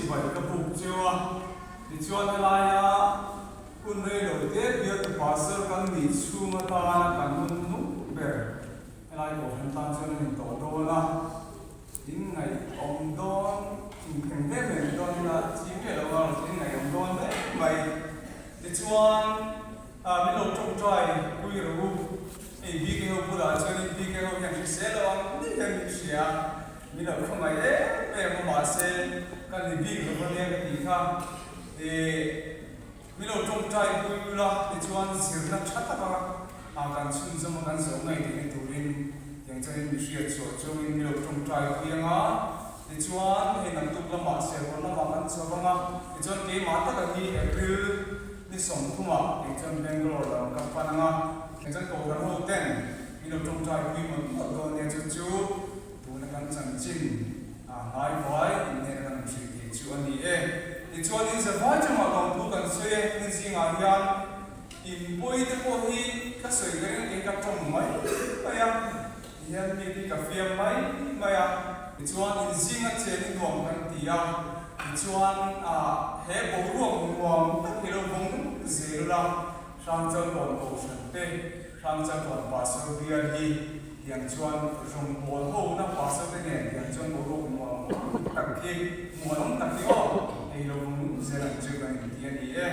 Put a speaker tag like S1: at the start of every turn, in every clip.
S1: chibai ka buk cheu a, tichuan helaia hun rei lo te bialtu pastor kan nih chhung atana kan hun hnung ber helai kohhran tan chuan a ni tawh dawn a, in ngaihawm dawn inpheng hle mai ni dawn ila chi miah lo a, in ngaihawm dawn hle mai. Tichuan min lo tawngtai pui rawh u, hei BK ho bulah chuanin BK ho hian hrisel lo ang ni hian min hria a, min lo khawngaih em em a mahse ka ni bik lo ania ka tih kha ih min lo tawngtai pui ula tichuan zirna tha taka kan chhunzawm a kan zawh ngei theihna turin tiang chuanin mi hriat chhuah chungin min lo tawngtai pui ang a. Tichuan, hei naktuk lamah Serkawn lamah kan chho vang a, tichuan keimah taka hi April ni sawmthumah kei chuan Bangalore lam ka pan ang a, tichuan Kohhran ho ten min lo tawngtai pui mawlh mawlh dawn nia chu chu tuna kan chanchin a hnai vai inhnena kan inhrilh thei chu a ni e. Tichuan inzavai chungah lawmthu kan sawi e, hmun zingah hian inpawi te pawh hi ka sawi ka ring a kei ka tawng mai mai a. Hian mi hi ka fiam mai mai a, tichuan inzinga chen i nuam kan ti a, tichuan he boruak nuam tak hi lo vawng zel ula, Hrangchalkawn Kohhran te, Hrangchalkawn Pastor bial hi tiang chuan rawngbâwl hona Pastor te nen tiang chuan boruak nuam tak hi, muanawm tak hi aw, hei lo vawng zel ang chu kan inti a ni e.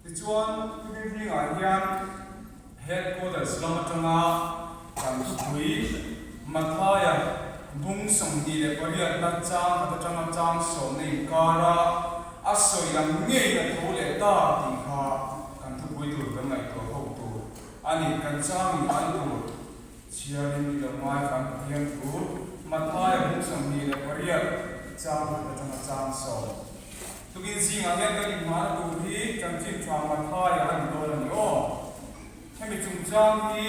S1: Tichuan, Ringlingah hian Headquarters lam atanga kan thupui Mathaia bung 28 na chang khat atanga chang sawmna inkara a sawi ang ngeiin a tho leh ta tih kha kan thupui tur kan ngaihtuah ho tur a ni. Kan changin an tur chhiarin i lo ngaithla ang Pathian thu Mathaia bung 28 chang khat atanga chang sawm. Tukin zingah hian kan inhmahna tur hi chanchin tha Mathaia a ni dawn a ni aw. Hemi chungchang hi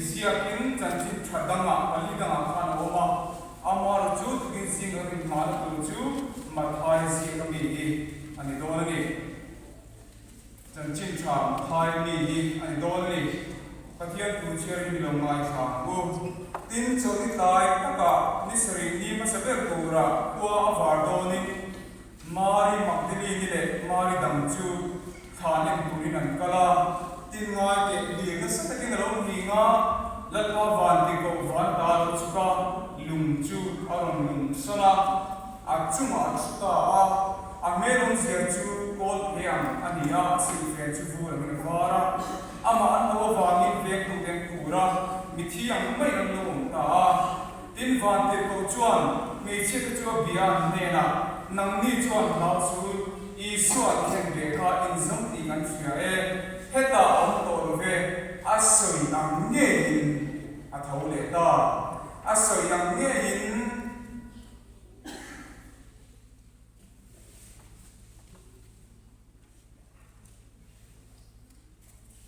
S1: ziakin chanchin tha dangah pali dangah khan a awm a, amaherawh chu tukin zinga kan inhmahna tur chu Mathaia ziak ami hi a ni dawn a ni. Chanchin tha Mathaia mi hi a ni dawn a ni. Pathian thu chhiarin mi lo ngaithla ang u. Tin, chawlhni tlai takah ni sarih ni hmasa ber turah khua a var dawnin, Mari Magdalene-i leh Mari dang chu thlan en turin an kal a, tin ngai teh lir nasa takin a lo nghing a, Lalpa van ti koh van ta lo chuk a, lung chu a rawn lung sawn a, a chungah a thu ta a, a hmel awmzia chu kawl phei ang a ni a, a silhfen chu vur angin a var a, amah an lo avangin vengtute an khur a, mithi ang maiin an lo awm ta a. Tin, Vantirhkoh chuan hmeichhiate chu a bia an hnenah, Nangni chuan hlau chu Isua i thlen ve kha inzawm tih kan hria e, hetah a awm tawh lo ve, a sawi ang ngeiin a tho leh ta, a sawi ang ngeiin.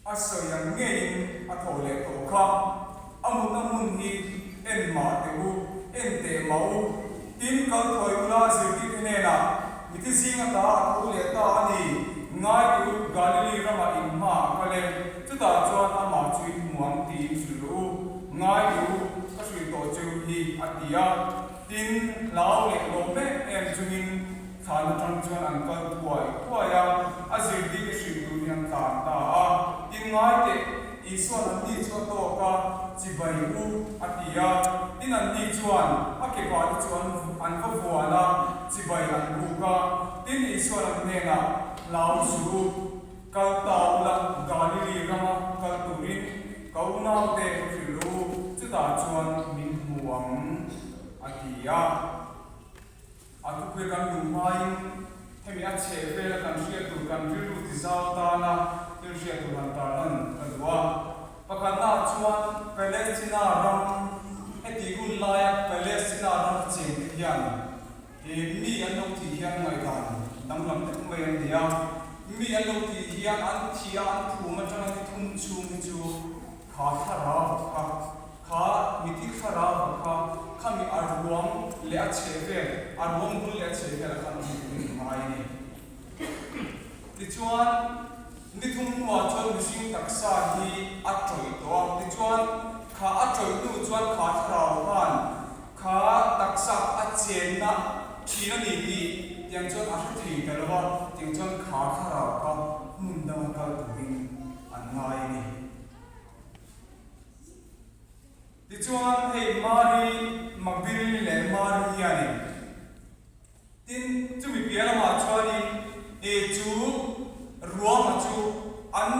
S1: A sawi ang ngeiin a tho leh tawh kha. A mutna hmun hi en mah teh u, en teh mah u. Tin, kal thawi ula zirtirte hnenah, Mithi zinga ta a tho leh ta a ni, ngai teh u, Galili ramah in hma a kal e, chutah chuan amah chu in hmu ang tiin hrilh rawh u, ngai teh u, ka hrilh tawh cheu hi, a ti a. Tin, hlau leh lawm em em chungin Thlan atang chuan an kal thuai thuai a, a zirtirte hrilh tur hi an tlan ta a. Tin ngai teh, Isua'n an ni chu a tawk a, Chibai u, a ti a. Tin an ni chuan a ke pahte chu an an va vuan a, chibai an buk a. Tin Isua'n an hnenah, Hlau suh u, kal ta ula, Galili rama kal turin ka unaute hrilh u, chutah chuan min hmu ang, a ti a. A thupui kan duh hmain hemi a chheh vela kan hriat tur kan rilru ti zau tana thil hriat tur han tarlan ka duh a. Pakhatnaah chuan Palestina ram heti hun laia Palestina ram a chengte hian he mi an lo tih hian ngaihdan danglam deuh mai an nei a. Mi an lo tih hian an thih a an phum atanga ni thum chhung hi chu kha thlarau kha Kha mithi thlarau ho kha khami a ruang leh a chheh vel, a ruang bul leh a chheh velah khan awm turin a ngai a ni. Tichuan, ni thum hnuah chuan mihring taksa hi a tawih tawh a, tichuan kha a tawih hnu chuan kha thlarau khan kha taksa a chenna thin a ni tih. Tiang chuan a hre thei ta lo va, tiang chuan kha thlarau kha hmun danga kal turin an ngai a ni. Tichuan hei Mari Magdalene leh Mari hianin Tin, chumi piah lamah chuanin e chu ruama chu an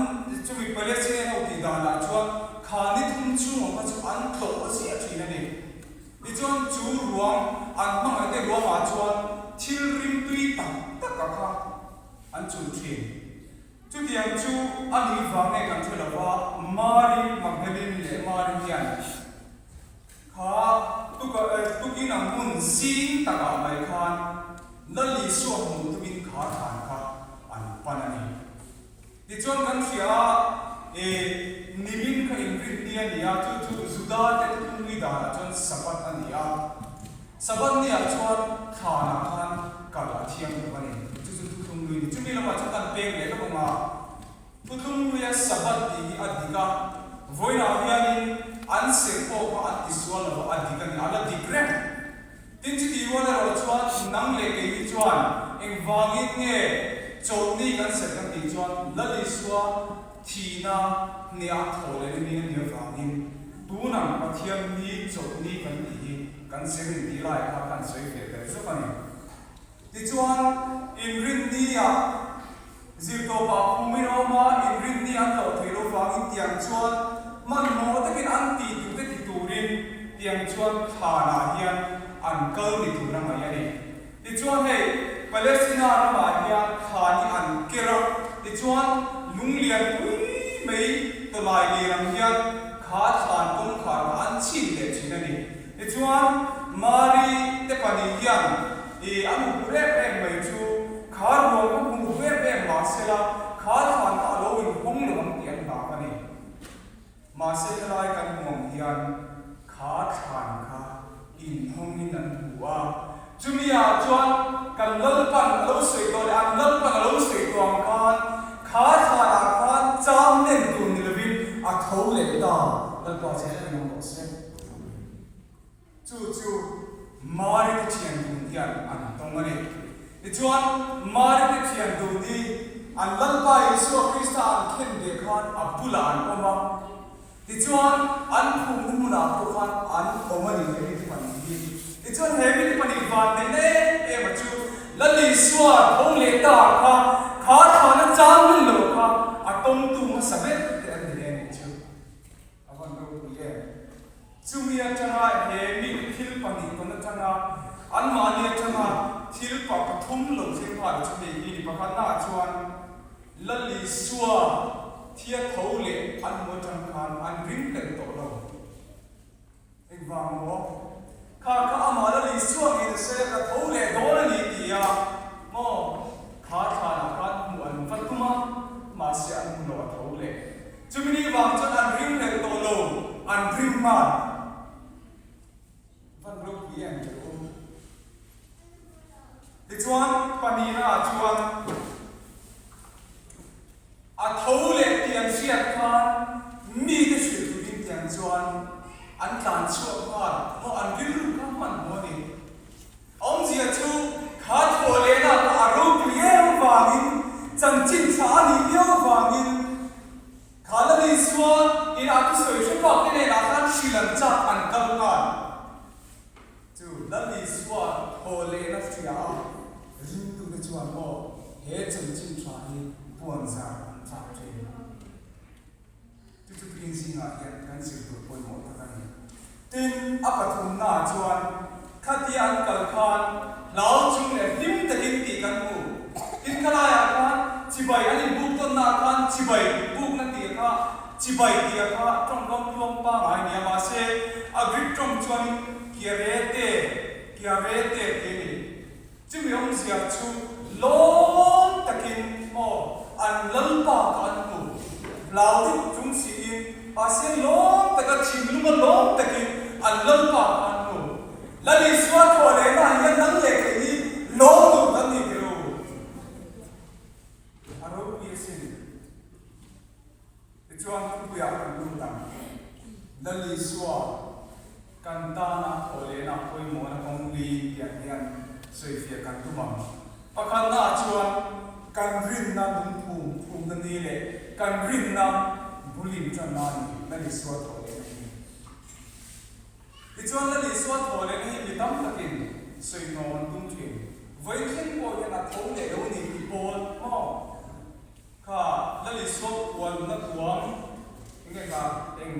S1: chumi Palestinian ho tih danah chuan kha ni thum chhungah kha chu an tlawh ziah thin a ni. Tichuan chu ruang an hmangaihte ruamah chuan thil rimtui tak taka kha an chulh thin. Chutiang chu a nih vang nge kan hre lova Mari Magdalene leh Mari hian Kha tukin ang hun zing takah mai khan Lal Isua hmuh tumin kha thlan kha an pan a ni. Tichuan kan hria a, e, nimin kha inrinni a ni a, chu chu Juda te thuthlungui danah chuan Sabbath a ni a. Sabbath niah chuan thlanah khan kal a thiang lo a ni. Chu chu thuthlunglui a ni. Chumi lamah chuan kan peng leh lawk ang a. Thuthlungluia Sabbath tih hi a dik a, vawiinah hianin an serh pawh kha an tisual lo va, a dik a ni, a la dik reng. Tin, chutih rual erawh chuan nang leh kei hi chuan engvangin nge chawlhni kan serh kan tih chuan Lal Isua thihna hneah thaw leh ni a nih avangin tunang Pathian ni chawlhni kan tih hi kan serh in tih lai kha kan sawi ve tel zawk a ni. Tichuan, inrinniah Zirtawpah phumin a awm a, inrinni an tlawh thei lo vangin tiang chuan hmanhmawh takin an tih duhte ti turin tiang chuan thlanah hian an kal ni tur a ngaih a ni. Tichuan hei Palestina ramah hian thlan hi an ker a, tichuan lunglian pui mai tawlai lir ang hian kha thlan kawngkhar kha an chhin leh thin a ni. Tichuan Mari te pahnih hian I a hmu em em mai chu kha ruang ka hmu em em mahsela kha thlan kha a lo inhawng lo ang tih an hlak a ni. Mahse helai kan hmu ang hian kha thlan kha inhawngin an hmu a, chumi ah chuan kan Lalpan a lo sawi tawh leh an Lalpan a lo sawi tawh ang khan kha thlan ah khan cham nen tur ni lovin a tho leh ta. Lalpa che hre ngam rawh se. Chu chu Mari te thian dun hian an tawng a ni. Tichuan, Mari te thian dun hi an Lalpa Isua Krista an khen ve khan a bulah an awm a. Tichuan, an phumna hmunah pawh khan an awm a ni he mite pahnih hi. Tichuan, he mite pahnih van neihna em em a chu Lal Isua tho leh ta kha, kha thlahna chang hun lo kha a tawngtu hmasa ber te an ni hle a nih chu. A van ropui em? Chumi atanga he mite thil pahnih tawn atanga anmahni atanga thil pa pathum lo thleng nghal chu hei hi ni. Pakhatnaah chuan Lal Isua thia tho leh an hmu atang khan an ring tel tawh lo. Engvang maw? Kha kha amah Lal Isua ngei se ka tho leh dawn a ni ti a maw? Kha thlanah khan hmuh an va tum a, mahse an hmu lo a tho leh. Chumi ni vang chuan an ring hlelh tawh lo, an ring nghal. Van ropui em che u. Tichuan pahnihna ah chuan a tho leh tih an hriat khan mite hrilh turin tiang chuan an tlan chhuak nghal maw an rilru kha hmanhmawh a ni. Awmzia chu kha thawh lehna kha a ropui em vangin, chanchin tha a nih viau vangin, kha Lal Isua inah thusawi hre phak te hnenah khan hrilh an chak an kal nghal. Chu Lal Isua thawh lehna hria a ringtute chuan maw he chanchin tha hi puanzar an chak thin. Chu chu tukin zingah hian kan zir tur pawimawh tak a ni. Tin, a pathumnaah chuan khatia an kal khan hlau chung leh hlim takin tih kan hmu. Tin, khalaiah khan chibai an inbuk tawnnaah khan chibai bukna tih kha chibai tih kha tawngkam tluang pangngai a ni a, mahse a Greek tawng chuanin kiarete, kiarete tih a ni. Chumi awmzia chu lawm takin maw an Lalpa kha an hmu. Hlau deuh chung siin mahse lawm taka thinlunga lawm takin an Lalpa kha an hmu. Lal Isua thawh lehna ah hian nang leh kei hi lawm tur kan ni ti ru. A ropui asin. Tichuan thupuiah kan lut ang. Lal Isua kan tana thawh lehna pawimawhna kawng li tiang hian sawifiah kan tum ang. Pakhatnaah chuan kan rinna lungphum phumna ni leh kan rinna bul inṭanna a ni, Lal Isua thawh lehna hi. Tichuan Lal Isua thawh lehna hi mi tam takin sawi hnawm an tum ṭhin. Vawi thleng pawh hian a tho leh lo ni tih pawl maw? Kha Lal Isua puanna kuang enge kha eng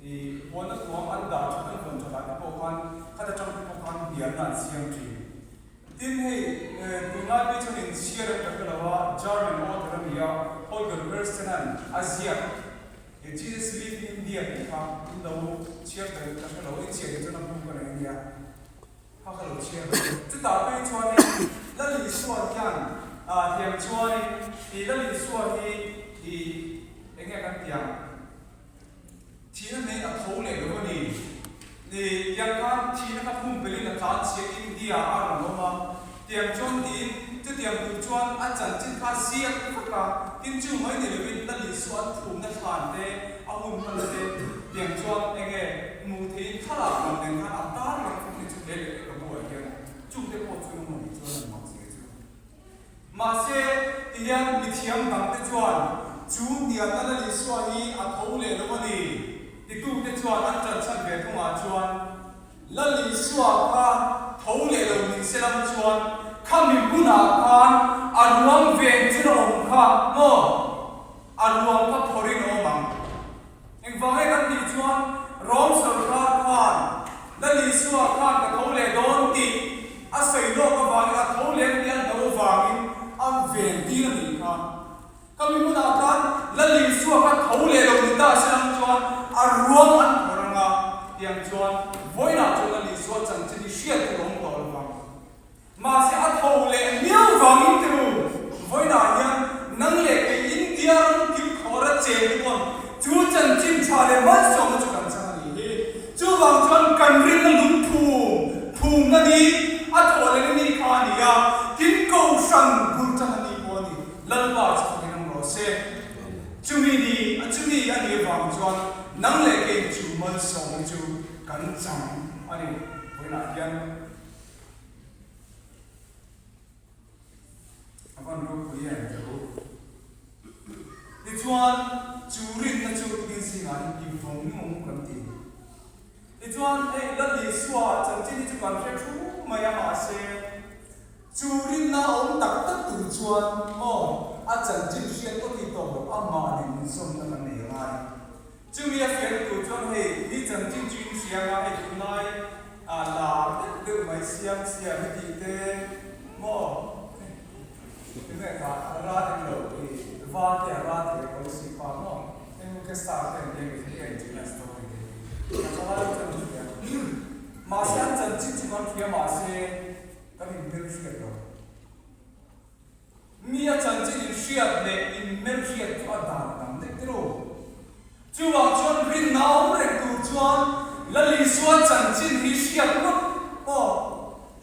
S1: i puanna kuang an dah ṭhat an vawn ṭhat ah te pawh khan khata ṭang te pawh khan hnialna an siam ṭhin. Tin hei tunlai phei chuan inchhiar an ka hre lo a, German author a ni a, Holger Kersten-a'n a ziak Jesus Lived in India tih kha in lo chhiar ta ka hre lo, in chhiar hi chuan a bu ka nei a nia. Kha ka lo chhiar lo. Chutah phei chuanin Lal Isua hian thiam chuanin i Lal Isua hi i eng nge kan tih ang? Thihna nei a tho leh lo a ni. Ni tiang khan thihna kha pumpelhin a tlan chhia India a rawn awm a. Tiang chuan tiin chutiang tur chuan a chanchin kha ziak vek a, tin chu mai ni lovin Lal Isua an thumna thlan te, a hun hman te, tiang chuan eng nge hmuh theihin thlalak lam nen khan a tar lang fawk ni chu he lehkhabu ah hian chungte pawh chu emaw ni chuan an mak zia chu. Mahse, tihian mithiam dangte chuan chu hnialna Lal Isua hi a tho leh lo a ni titute chuan an ṭanchhan ve thungah chuan Lal Isua kha tho leh lo ni se lam chuan khami hmunah khan a ruang ven chu na awm kha maw? A ruang kha phawrhin a awm ang. Engvang nge kan tih chuan Rom sawrkar khan Lal Isua khan ka tho leh dawn tih a sawi lawk avangin a tho leh tih an hlauh avangin a ven tir a nih kha. Khami hmunah khan Lal Isua kha tho leh lo ni ta se ang chuan a ruang an phawrh ang a, tiang chuan vawiinah chuan Lal Isua chanchin hi hriat tur a awm tawh lo vang. Mahse a tho leh miau vangin te u, vawiinah hian nang leh kei India ram kilkhawr a cheng te pawn chu chanchin tha leh malsawmna chu kan chang a nih hi. Chuvang chuan kan rinna lungphum phumna ni a thawh lehna ni kha a ni a, tin Kohhran bul tan a ni pawh a ni. Lalpa chu fakin awm rawh se. Chumi ni a chumi a nih avang chuan nang leh kei chu malsawmna chu kan chang a ni. Vawiinah hian a van ropui em teh u. Tichuan chu rinna chu tukin zingah hian i vawng awm kan ti. Tichuan hei Lal Isua chanchin hi chu kan hre thu mai a mahse, Chu rinna a awm tak tak tur chuan maw a chanchin hriat pawh tih tawh loh amah nen inzawmna kan nei angai. Chumi a fiah tur chuan hei mi chanchin chu in hria anga hei tunlai ah lar deuh deuh mai siam siam hi tih te maw enge kha ral eng lo i val te a ral thei a policy pa maw eng ka star te an biak hi ka inchhir a story te hi ka thalai chuan an hria mahse an chanchin chu kan hria mahse Kan inhmelhriat lo. Mi a chanchin inhriat leh inhmelhriat chu a dan a dang daih tiro. Chuvang chuan rinna a awm reng tur chuan Lal Isua chanchin hi hriat ngawt aw,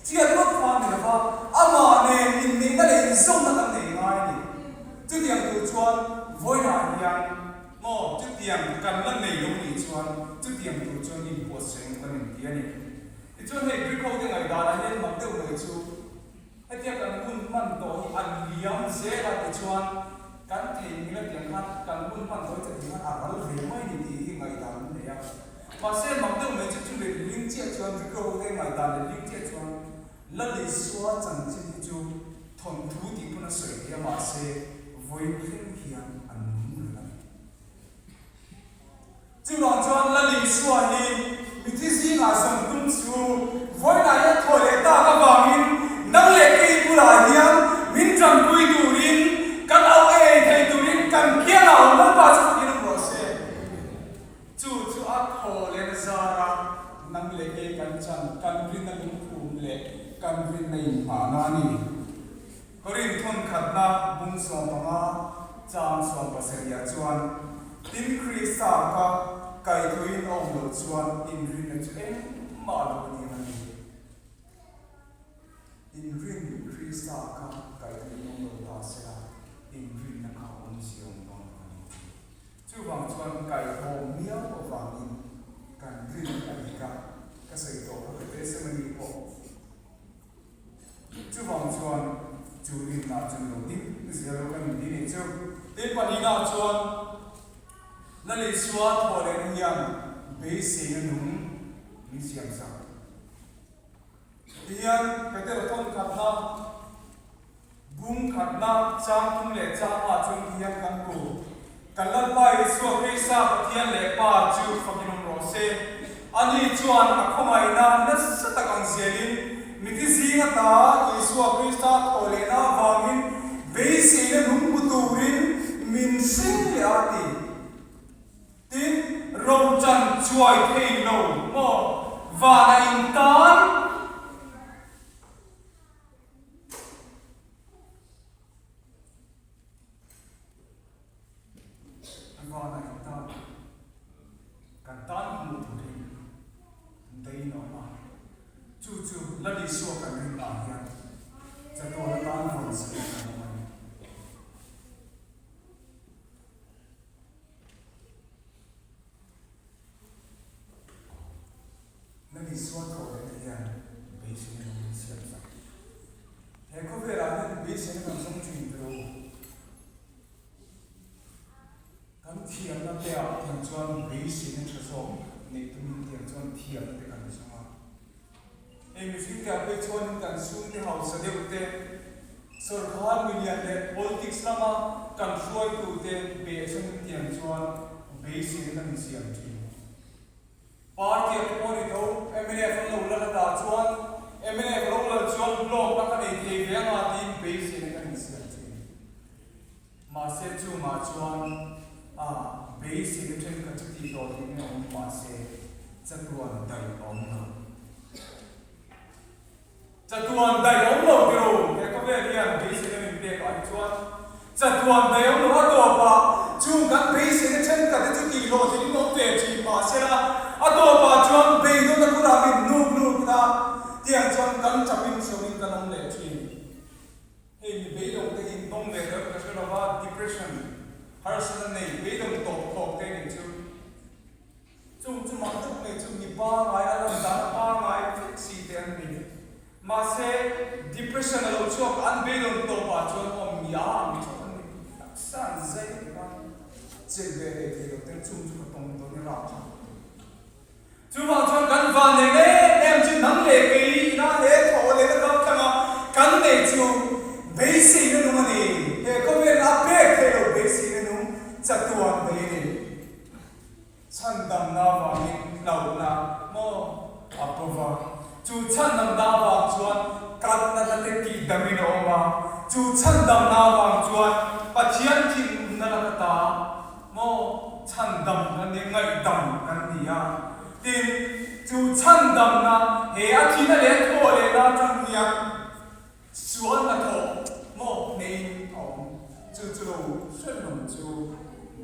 S1: hriat ngawt kha a ni lova, amah nen inneihna leh inzawmna kan nei ngai a ni. Chutiang tur chuan vawiinah hian maw chutiang kan la nei lo nih chuan chutiang tur chuan inbuatsaih kan inti a ni. Tichuan hei Greek ho te ngaihdanah hian mak deuh mai chu hetia kan hun hman tawh hi a liam zel a tichuan kan theihnghilh a tiang khan kan hun hman tawh hi chutiang khan a ral ve mai ni tih hi ngaihdan an nei a. Mahse mak deuh mai chu chumi ling chiah chuan Greek ho te ngaihdan leh ling chiah chuan Lal Isua chanchin hi chu thawnthu tih pawn a sawi thei a mahse vawi thleng hian an nung reng a ni. Chuvang chuan Lal Isua hi mithi zingah zawng tum chu vawiinah hian thawi leh tak avangin nang leh kei bulah hian min tanpui turin kan au ei thei turin kan kiangah awm Lalpa chu fakin awm rawh se. Chu chu a thaw leh na zara nang leh kei kan chan kan rinna lungphum leh kan rinna inhmahna a ni. Korin thawnkhatna bung 15 chang 70 ah chuan, Tin Krista ka kaithuin a awm loh chuan inrinna chu engmah lo a ni ang a ni. Inrin Krista ka kaithuin awm lo ta sela, inrinna kha awmzia awm dawn lo a ni. Chuvang chuan kaihawm miau avangin kan rin a dik a, ka sawi tawh kha ka testimony pawh. Chuvang chuan. Isua thawhlehna hian beiseina nung min siam sak. Tihian Petera thawn khatna, bung khatna, chang tum leh chang ah chuan tihian kan pu. Kan Lalpa Isua Krista Pathian leh Pa chu fakin awm rawh se. Ani chuan a khawngaihna nasa tak ang zelin mithi zing ata Isua Krista thawhlehna avangin beiseina nung hmu turin min hring leh a ti. Tin, rochan chuai thei lo maw vana in tan? Vana in tan kan tan hmuh turin dain a awm a, chu chu Lal Isua kan rinna ah hian chatuan atan vawn sakin kan awm a ni. Nan Isua thawhlehna hian beiseina nung min siam sak. He khawvelah hian beiseina kan zawng thin tiro. Kan thiamna te ah tiang chuan beiseina tha zawk neih tumin tiang chuan thiamna te kan zawng a. Hei mihring te ah phei chuanin kan chhungte hausa deuh te, sawrkar milian leh politics lama kan hruaitute behchhanin tiang chuan beiseina kan insiam thin. Party a pawh a ni tho, mnf an lo lal atah chuan mnf a lo lal chuan hlawkna ka nei thei ve anga tiin beiseina kan insiam thin. Mahse chungah chuan a beiseina thenkhat chu tih tawh tih mai a awm mahse chatuan daih a awm lo. Chatuan daih a awm lo tiro he khawvel hian beiseina min pek ah hi chuan chatuan daih a awm lo a tawpah chung kan beiseina thenkhat te chu tih hlawhtling in awm ve thin mahse la a tawpah chuan beidawn a khurah min nuk lut a tiang chuan kan chapin hriawmin kan awm leh thin. Hei mi beidawng te hi dawng ve tawh em ka hre lo va, depression, harsatna nei beidawng tawp tawp te nih chu. Chung chu mah deuh mai chu mi pangai a lan dan a pangai vek si te an ni. Mahse depression a lo chhuak an beidawn tawp ah chuan awm mi a ang theuh an ni. Taksa an zai vek a, chet ve leh thei lo ten chung chu ka tawng dawn i rap thlak lutuk. Chuvang chuan kan van nei em em chu nang leh kei ina he thaw leh na ram thlanga kan nei chu beiseina nung a ni. He khawvel a pek theih loh beiseina nung chatuan mai a ni. Chhandamna vangin hlauhna maw a pawva. Chu chhandamna avang chuan kalna te tihdamin a awm a. Chu chhandamna avang chuan Pathian thinurna laka ta Maw chhandam kan ni, ngaihdam kan ni a. Tin, chu chhandamna he a thihna leh a thawh lehna atang hian sualna thawh maw hneiin a awm. Chu chu lo hrelawm chu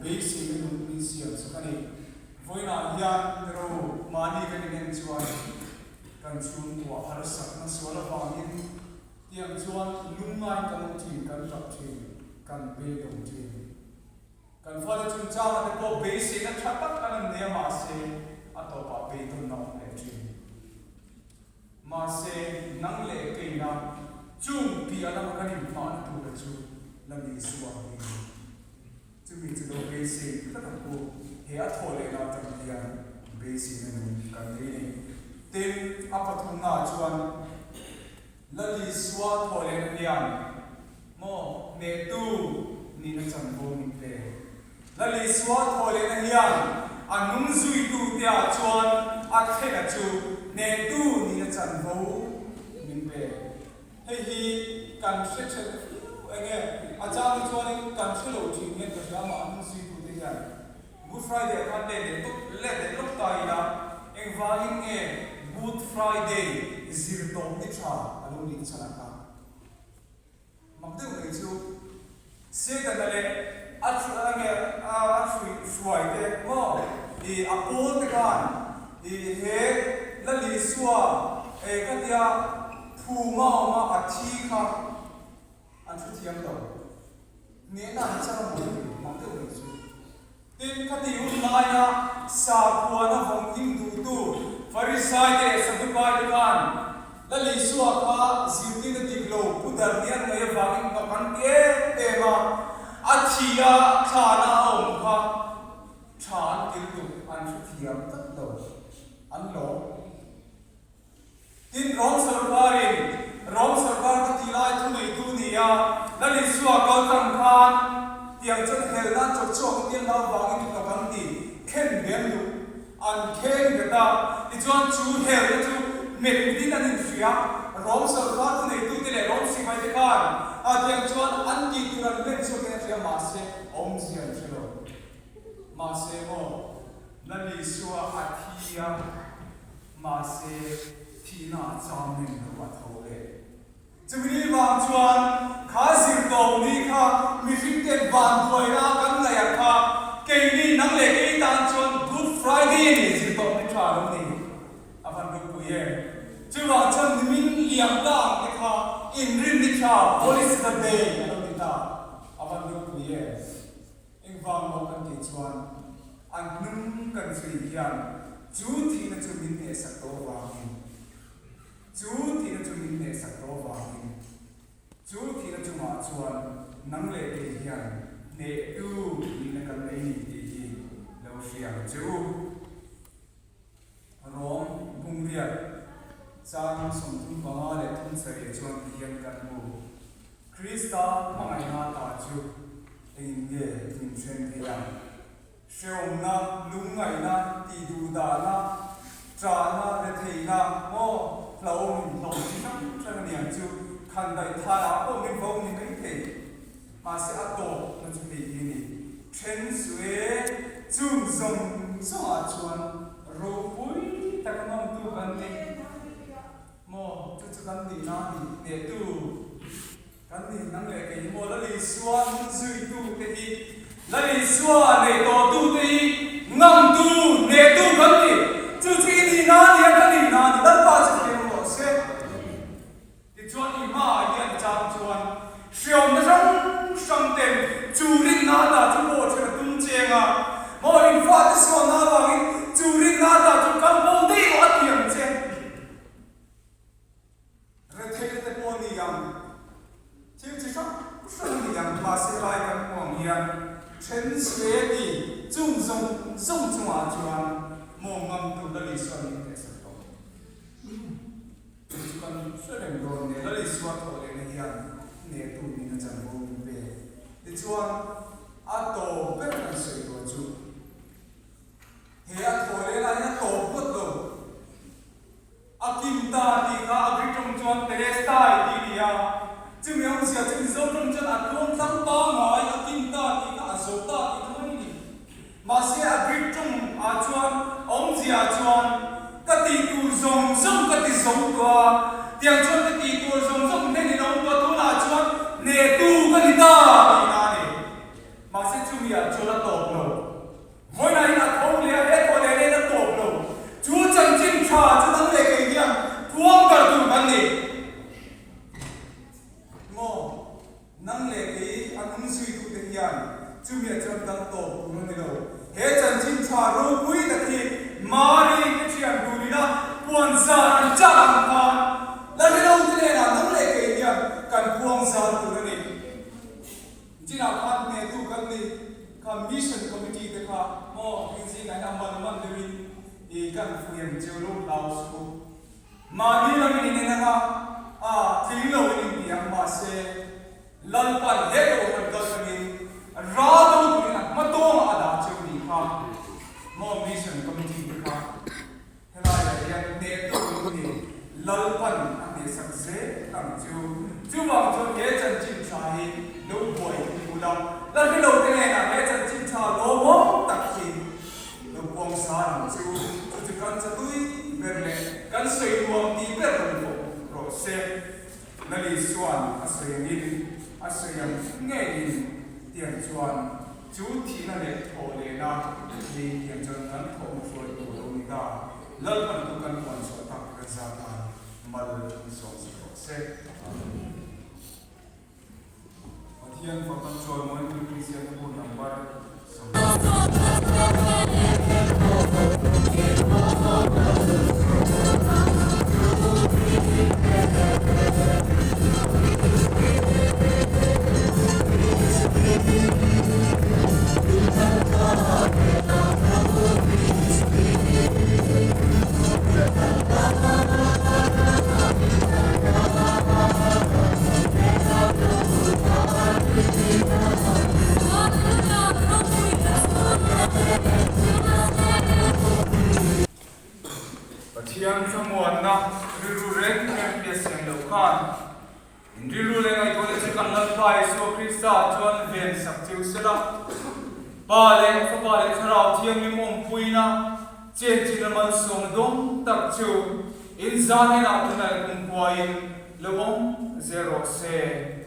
S1: beiseina nung min siam sak a ni. Vawiinah hian ro mahni kan inen chuan kan chhungkuah harsatna sual avangin tiang chuan lungngain kan awm thin, kan tap thin, kan beidawng thin. Kan fate chungchanga te pawh beiseina tha tak an an nei a mahse a tawpah beidawnna awm leh thin. Mahse nang leh keina chung piah lama kan inhmahna tura chu la ni Isua hi. Chumi chu lo beisei tlat ang u, he a thawh lehna atang hian beiseina nung kan nei a ni. Tin, a pathumnaah chuan Lal Isua thawh lehna hian Maw hnehtu nihna chanvo min pe. Lal Isua thaw lehna hian a nung zuitute ah chuan a thlenga chu hnehtu nihna chanvo min pe. Hei hi kan hre ṭhelh viau eng e? A chang hi chuanin kan hre lo ṭhin hian ka hria amah a nung zuitute hian Good Friday ah khan let leh tawp let leh lawk ta ila engvangin nge Good Friday zirtawp ni ṭha a lo nih chhan ang kha? Mak deuh mai chu Setana leh a enge a hruai te maw i a pawl te khan i he Lal Isua e ka tia phuma awma a thi kha an hrethiam lo. Hnehna an chang a maw ni mak deuh mai chu. Tin, khati hun laia sakhuana vawng him duhtu Farisai te leh Sadukai te khan Lal Isua kha zirtirna dik lo pu dar ni an ngaih avangin mak an ti em em a, a thi a thlana a awm kha tha an ti. ti lutuk an hrethiam tlat lo, an lawm. Tin, Rom sorkarin Rom sorkar ka tih lai thuneitu ni a, Lal Isua kal tlang khan tiang chuan helna an chawk chhuak ang tiang lau vangin hnawk an ti khen ve an duh. An kheng bet a, tichuan chu helna chu hmet mitin an inhria. Rom sorkar thuneitute leh Rom sipaite khan a tiang chuan an tih tur an hlen chhuakin a hria, mahse awmzia an hre lo. Mahse maw, Lal Isua a thi a. Mahse, thihna a cham reng lo a tho leh. Chumi ni vang chuan kha zirtawp ni kha mihring ten vanduaina a kan ngaih a kha keini nang leh kei tan chuan Good Friday a ni zirtawp ni tha lo ni. A van ropui em. Chuvang chuan nimin liam ta ang te kha inrin ni tha Holy Saturday a lo ni ta. A van ropui em. Engvang maw kan tih chuan an hnung kan zui hian chu thihna chu min hnehsak tawh vangin, chu thihna chu min hnehsak tawh vangin, chu thihna chungah chuan nang leh kei hian hnehtu nihna kan nei ni tih hi lo hria ang che u. Rom bungriat chang 35 leh 37 chuan ti hian kan hmu. Krista hmangaihna ta chu engin nge min then thei ang? Hreawmna, lungngaihna, tihduhdahna, ṭahna, retheihna, maw, hlauhawmin hlauh chi hrang hrang a ni ang chu. Khandaih tharah pawh min vo ni mai thei. Mahse a tawpna chu hei hi a ni. Then suh e, chung zawng zawngah chuan ropui taka ngawmtu kan ni. Maw, chu chu kan nihna a ni, hnehtu kan ni, nang leh kei hi maw, Lal Isua nun zuitu te hi, Lal Isua nei tawhtu te hi ngamtu, hnehtu kan ni. Chu chu i nihna a ni a, ka nihna a ni, Lalpa chu hriat rawh se. Tichuan i hmaah hian chang chuan hriawnna hrang hrang ten chu rinna ata chu pawh then a tum cheng a, maw in fate sualna avangin chu rinna ata chu kal bo daih rawh a ti ang che. Retheihna te pawh ni ang, thil chi hrang hrang ni ang, mahse lai kan hmu ang hian then se ti chung zawng zawng chungah chuan maw ngam tur Lal Isua min hnehsak tawh. Chu chu kan hre reng dawn nia, Lal Isua thawh lehna hian hnehtu min a chanvo min pe. Tichuan, a tawp ber kan sawi dawn chu, he a thawh lehna hian a tawp ngawt lo. A kim ta tih kha a Greek tawng chuan telestai tih a ni a, chumi awmzia chu Mizo tawng chuan a tluang tlang pangngai, a kim ta tih kha a zo ta tih kha mai a ni. Mahse a Greek tawng ah chuan awmzia chuan ka tih tur zawng zawng ka ti zo tawh a, tiang chuan ka tih tur zawng zawng hnen in awm tawh a, tunah chuan hnehtu ka ni ta tihna a ni. Mahse chumi ah chuan a tawp lo. Vawiinah hian a tho leh a, he thaw leh leh in a tawp lo. Chu chanchin tha chu nang leh kei hian puang kal tur kan ni. Maw? Nang leh kei a nung zuitute hian chumi a chuan kan tawp tur a ni lo. He chanchin tha ropui tak hi Mari te thian turina puan zar an chak ang khan la hre lo te hnenah nang leh kei hian kan puang zar tur a ni. Chinah khan hnehtu kan ni kha Mission Committee te kha maw heng zingah hian a man man deuhin i kan fuiang cheu lo hlau suh u. Mahni lamin in en anga a tling lo in inti ang mahse Lalpan he kohhran kal tangin ral do turin a hma tawngah a dah cheu nih kha maw Mission Committee te kha helaiah hian hnehtu in ni Lalpan a hnehsak zel ang chu. Chuvang chuan he chanchin tha hi lo buai thung ula la hre lo te hnenah he chanchin tha lawmawm tak hi Lo puang sa ang chu, chu chu kan chatui ber leh kan sawi nuam tih ber rawn bawk rawh se. Lali chuan a sawi angin a sawi ang ngeiin tiang chuan chu thihna leh thawh lehna hi tiang chuan kan thawhna hruai tur lo ni ta. Lalpan chu kan puan chhuah tak kan zat a, mal min sawm sak rawh se. Pathian fak an chawimawi Tuipui ziakna bu number 10. Pathian thlamuanna rilru reng reng tia siam loh khan in rilru leh ngaihtuahna chu kan Lalpa Isua Krista chuan ven sak cheu se la. Pa leh Fapa leh Thlarau Thianghlim awmpuina chenchin a malsawmna dawng tak chu in zan enah tunah i kumkhuain lo awm zel rawh se.